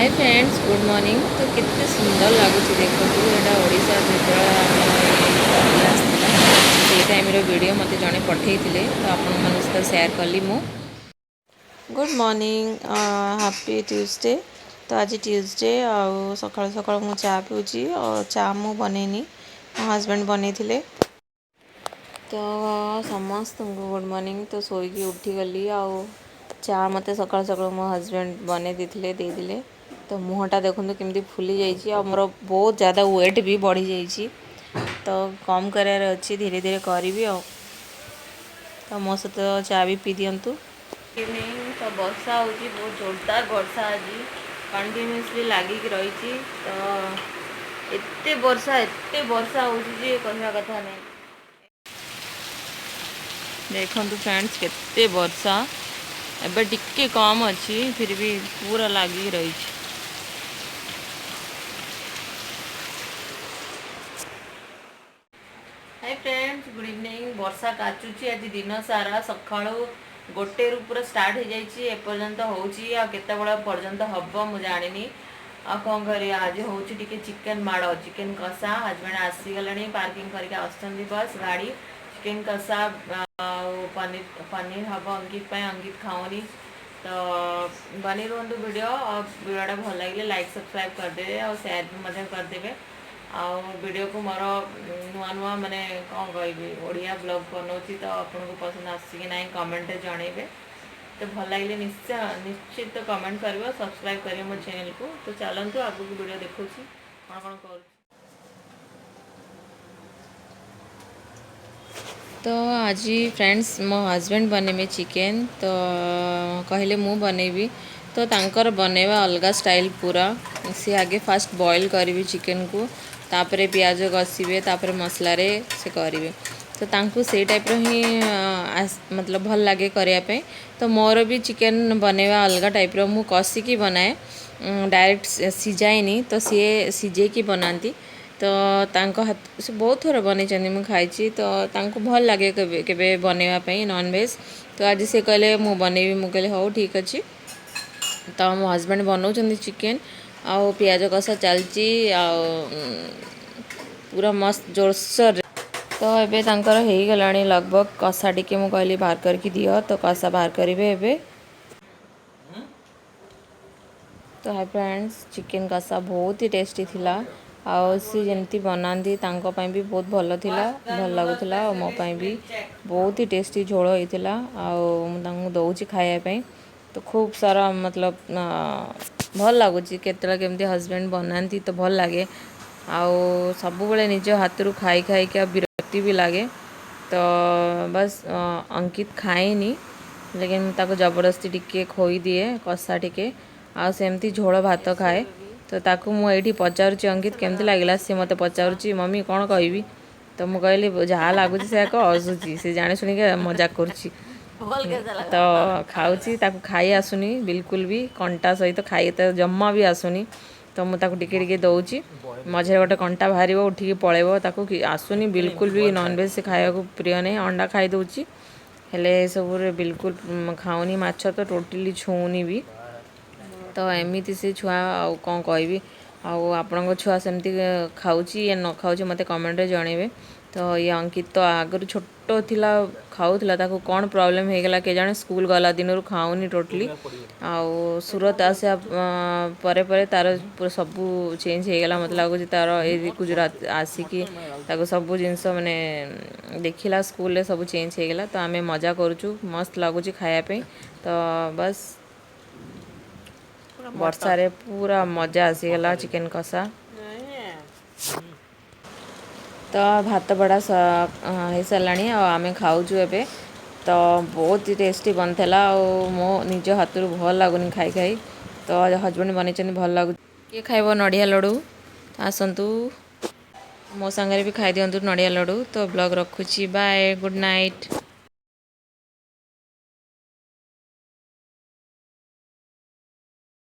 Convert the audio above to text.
High friends, good morning. ତ କେତେ ସୁନ୍ଦର ଲାଗୁଛି ଦେଖନ୍ତୁ। ଏଇଟା ଓଡ଼ିଶା ଯେତେବେଳେ ଆମର ଇଏ ଆସିଥିଲା, ସେଇ ଟାଇମ୍ର ଭିଡ଼ିଓ ମୋତେ ଜଣେ ପଠେଇଥିଲେ, ତ ଆପଣମାନଙ୍କ ସହିତ ସେୟାର କଲି ମୁଁ। Good morning, happy Tuesday। ତ ଆଜି ଟ୍ୟୁଜଡେ ଆଉ ସକାଳୁ ସକାଳୁ ମୁଁ ଚା ପିଉଛି। ଆଉ ଚା ମୁଁ ବନେଇନି, ମୋ ହଜବେଣ୍ଡ ବନେଇଥିଲେ। ତ ସମସ୍ତଙ୍କୁ ଗୁଡ଼୍ ମର୍ଣ୍ଣିଂ। ତ ଶୋଇକି ଉଠିଗଲି ଆଉ ଚା ମୋତେ ସକାଳୁ ସକାଳୁ ମୋ ହଜବେଣ୍ଡ ବନେଇ ଦେଇଥିଲେ, ଦେଇଦେଲେ। ତ ମୁହଁଟା ଦେଖନ୍ତୁ କେମିତି ଫୁଲି ଯାଇଛି ଆଉ ମୋର ବହୁତ ଜ୍ୟାଦା ୱେଟ୍ ବି ବଢ଼ିଯାଇଛି। ତ କମ୍ କରିବାର ଅଛି, ଧୀରେ ଧୀରେ କରିବି। ଆଉ ତ ମୋ ସହିତ ଚା ବି ପିଇ ଦିଅନ୍ତୁ। ଇଭିନିଂ। ତ ବର୍ଷା ହେଉଛି, ବହୁତ ଜୋରଦାର ବର୍ଷା ଆଜି କଣ୍ଟିନ୍ୟୁଅସଲି ଲାଗିକି ରହିଛି। ତ ଏତେ ବର୍ଷା, ଏତେ ବର୍ଷା ହେଉଛି ଯେ କହିବା କଥା ନାହିଁ। ଦେଖନ୍ତୁ ଫ୍ରେଣ୍ଡସ୍, କେତେ ବର୍ଷା। ଏବେ ଟିକେ କମ୍ ଅଛି, ଫିର୍ ବି ପୁରା ଲାଗିକି ରହିଛି। High friends, good evening. ବର୍ଷା କାଚୁଛି ଆଜି ଦିନ ସାରା। ସକାଳୁ 1ରୁ ପୁରା ଷ୍ଟାର୍ଟ ହେଇଯାଇଛି, ଏପର୍ଯ୍ୟନ୍ତ ହେଉଛି। ଆଉ କେତେବେଳେ ପର୍ଯ୍ୟନ୍ତ ହେବ ମୁଁ ଜାଣିନି। ଆଉ କ'ଣ କରିବା, ଆଜି ହେଉଛି ଟିକେ ଚିକେନ୍ ମାଡ଼, ଚିକେନ୍ କଷା। ହଜବେଣ୍ଡ ଆସିଗଲେଣି, ପାର୍କିଂ କରିକି ଆସୁଛନ୍ତି ବସ୍ ଗାଡ଼ି। ଚିକେନ୍ କଷା ଆଉ ପନିର, ପନିର ହେବ ଅଙ୍କିତ ପାଇଁ, ଅଙ୍କିତ ଖାଉନି। ତ ବନେଇ ରୁହନ୍ତୁ ଭିଡ଼ିଓ। ଆଉ ଭିଡ଼ିଓଟା ଭଲ ଲାଗିଲେ ଲାଇକ୍, ସବସ୍କ୍ରାଇବ୍ କରିଦେବେ ଆଉ ସେୟାର ବି ମଧ୍ୟ କରିଦେବେ। ଆଉ ଭିଡ଼ିଓକୁ ମୋର ନୂଆ ନୂଆ, ମାନେ କ'ଣ କହିବି, ଓଡ଼ିଆ ବ୍ଲଗ୍ ବନଉଛି, ତ ଆପଣଙ୍କୁ ପସନ୍ଦ ଆସୁଛି କି ନାହିଁ କମେଣ୍ଟରେ ଜଣେଇବେ। ତ ଭଲ ଲାଗିଲେ ନିଶ୍ଚୟ ନିଶ୍ଚିତ କମେଣ୍ଟ କରିବ, ସବସ୍କ୍ରାଇବ୍ କରିବ ମୋ ଚ୍ୟାନେଲକୁ। ତ ଚାଲନ୍ତୁ, ଆଗକୁ ଭିଡ଼ିଓ ଦେଖାଉଛି କ'ଣ କ'ଣ କରୁଛି। ତ ଆଜି ଫ୍ରେଣ୍ଡସ୍, ମୋ ହଜବେଣ୍ଡ ବନେଇବେ ଚିକେନ୍। ତ କହିଲେ ମୁଁ ବନେଇବି। ତ ତାଙ୍କର ବନେଇବା ଅଲଗା ଷ୍ଟାଇଲ୍ ପୁରା। ସିଏ ଆଗେ ଫାଷ୍ଟ ବଏଲ୍ କରିବେ ଚିକେନ୍କୁ, ତାପରେ ପିଆଜ କଷିବେ, ତାପରେ ମସଲାରେ ସେ କରିବେ। ତ ତାଙ୍କୁ ସେଇ ଟାଇପ୍ର ହିଁ ମତଲବ ଭଲ ଲାଗେ କରିବା ପାଇଁ। ତ ମୋର ବି ଚିକେନ୍ ବନେଇବା ଅଲଗା ଟାଇପ୍ର। ମୁଁ କଷିକି ବନାଏ, ଡାଇରେକ୍ଟ ସିଝାଏନି। ତ ସିଏ ସିଝେଇକି ବନାନ୍ତି। ତ ତାଙ୍କ ହାତ ସେ ବହୁତ ଥର ବନେଇଛନ୍ତି, ମୁଁ ଖାଇଛି। ତ ତାଙ୍କୁ ଭଲ ଲାଗେ କେବେ କେବେ ବନେଇବା ପାଇଁ ନନଭେଜ୍। ତ ଆଜି ସେ କହିଲେ ମୁଁ ବନେଇବି। ମୁଁ କହିଲି ହଉ, ଠିକ୍ ଅଛି। ତ ମୋ ହଜବେଣ୍ଡ ବନାଉଛନ୍ତି ଚିକେନ୍ ଆଉ ପିଆଜ କଷା ଚାଲିଛି ଆଉ ପୁରା ମସ୍ତ ଜୋରସୋରରେ। ତ ଏବେ ତାଙ୍କର ହେଇଗଲାଣି ଲଗଭଗ କଷା ଟିକେ। ମୁଁ କହିଲି ବାହାର କରିକି ଦିଅ, ତ କଷା ବାହାର କରିବେ ଏବେ। ତ ହାଇ ଫ୍ରେଣ୍ଡସ୍, ଚିକେନ୍ କଷା ବହୁତ ହି ଟେଷ୍ଟି ଥିଲା। ଆଉ ସେ ଯେମିତି ବନାନ୍ତି, ତାଙ୍କ ପାଇଁ ବି ବହୁତ ଭଲ ଥିଲା, ଭଲ ଲାଗୁଥିଲା। ଆଉ ମୋ ପାଇଁ ବି ବହୁତ ହି ଟେଷ୍ଟି ଝୋଳ ହେଇଥିଲା। ଆଉ ମୁଁ ତାଙ୍କୁ ଦେଉଛି ଖାଇବା ପାଇଁ। ତ ଖୁବ୍ ସାରା ମତଲବ ଭଲ ଲାଗୁଛି। କେତେବେଳେ କେମିତି ହଜବେଣ୍ଡ ବନାନ୍ତି ତ ଭଲ ଲାଗେ। ଆଉ ସବୁବେଳେ ନିଜ ହାତରୁ ଖାଇ ଖାଇକା ବିରକ୍ତି ବି ଲାଗେ। ତ ବାସ୍, ଅଙ୍କିତ ଖାଏନି, ଲେକିନ୍ ମୁଁ ତାକୁ ଜବରଦସ୍ତି ଟିକେ ଖୋଇଦିଏ କଷା ଟିକେ, ଆଉ ସେମିତି ଝୋଳ ଭାତ ଖାଏ। ତ ତାକୁ ମୁଁ ଏଇଠି ପଚାରୁଛି, ଅଙ୍କିତ, କେମିତି ଲାଗିଲା? ସେ ମୋତେ ପଚାରୁଛି, ମମି, କ'ଣ କହିବି? ତ ମୁଁ କହିଲି ଯାହା ଲାଗୁଛି ସେୟା କହ। ହସୁଛି ସେ, ଜାଣି ଶୁଣିକି ମଜାକ କରୁଛି। ତ ଖାଉଛି, ତାକୁ ଖାଇ ଆସୁନି ବିଲକୁଲ ବି। କଣ୍ଟା ସହିତ ଖାଇ ତ ଜମା ବି ଆସୁନି। ତ ମୁଁ ତାକୁ ଟିକେ ଟିକେ ଦେଉଛି। ମଝିରେ ଗୋଟେ କଣ୍ଟା ବାହାରିବ, ଉଠିକି ପଳେଇବ। ତାକୁ ଆସୁନି ବିଲକୁଲ ବି। ନନଭେଜ୍ ସେ ଖାଇବାକୁ ପ୍ରିୟ ନାହିଁ। ଅଣ୍ଡା ଖାଇଦେଉଛି, ହେଲେ ଏସବୁରେ ବିଲକୁଲ ଖାଉନି। ମାଛ ତ ଟୋଟାଲି ଛୁଉଁନି ବି। ତ ଏମିତି ସେ ଛୁଆ, ଆଉ କ'ଣ କହିବି। ଆଉ ଆପଣଙ୍କ ଛୁଆ ସେମିତି ଖାଉଛି ୟା ନ ଖାଉଛି, ମୋତେ କମେଣ୍ଟରେ ଜଣେଇବେ। ତ ଇଏ ଅଙ୍କିତ ତ ଆଗରୁ ଛୋଟ ଥିଲା, ଖାଉଥିଲା। ତାକୁ କ'ଣ ପ୍ରୋବ୍ଲେମ୍ ହେଇଗଲା କେଜାଣି, ସ୍କୁଲ ଗଲା ଦିନରୁ ଖାଉନି ଟୋଟାଲି। ଆଉ ସୁରତ ଆସିବା ପରେ ପରେ ତାର ପୁରା ସବୁ ଚେଞ୍ଜ ହେଇଗଲା। ମୋତେ ଲାଗୁଛି ତାର ଏଇ ଗୁଜୁରାଟ ଆସିକି ତାକୁ ସବୁ ଜିନିଷ ମାନେ ଦେଖିଲା ସ୍କୁଲରେ, ସବୁ ଚେଞ୍ଜ ହେଇଗଲା। ତ ଆମେ ମଜା କରୁଛୁ, ମସ୍ତ ଲାଗୁଛି ଖାଇବା ପାଇଁ। ତ ବାସ୍, ବର୍ଷାରେ ପୁରା ମଜା ଆସିଗଲା ଚିକେନ୍ କଷା। ତ ଭାତ ବଡ଼ା ହେଇସାରିଲାଣି ଆଉ ଆମେ ଖାଉଛୁ ଏବେ। ତ ବହୁତ ଟେଷ୍ଟି ବନିଥିଲା। ଆଉ ମୋ ନିଜ ହାତରୁ ଭଲ ଲାଗୁନି ଖାଇ ଖାଇ। ତ ହଜବେଣ୍ଡ ବନେଇଛନ୍ତି, ଭଲ ଲାଗୁଛି। କିଏ ଖାଇବ ନଡ଼ିଆ ଲଡ଼ୁ? ଆସନ୍ତୁ, ମୋ ସାଙ୍ଗରେ ବି ଖାଇଦିଅନ୍ତୁ ନଡ଼ିଆ ଲଡ଼ୁ। ତ ବ୍ଲଗ୍ ରଖୁଛି। Bye, good night.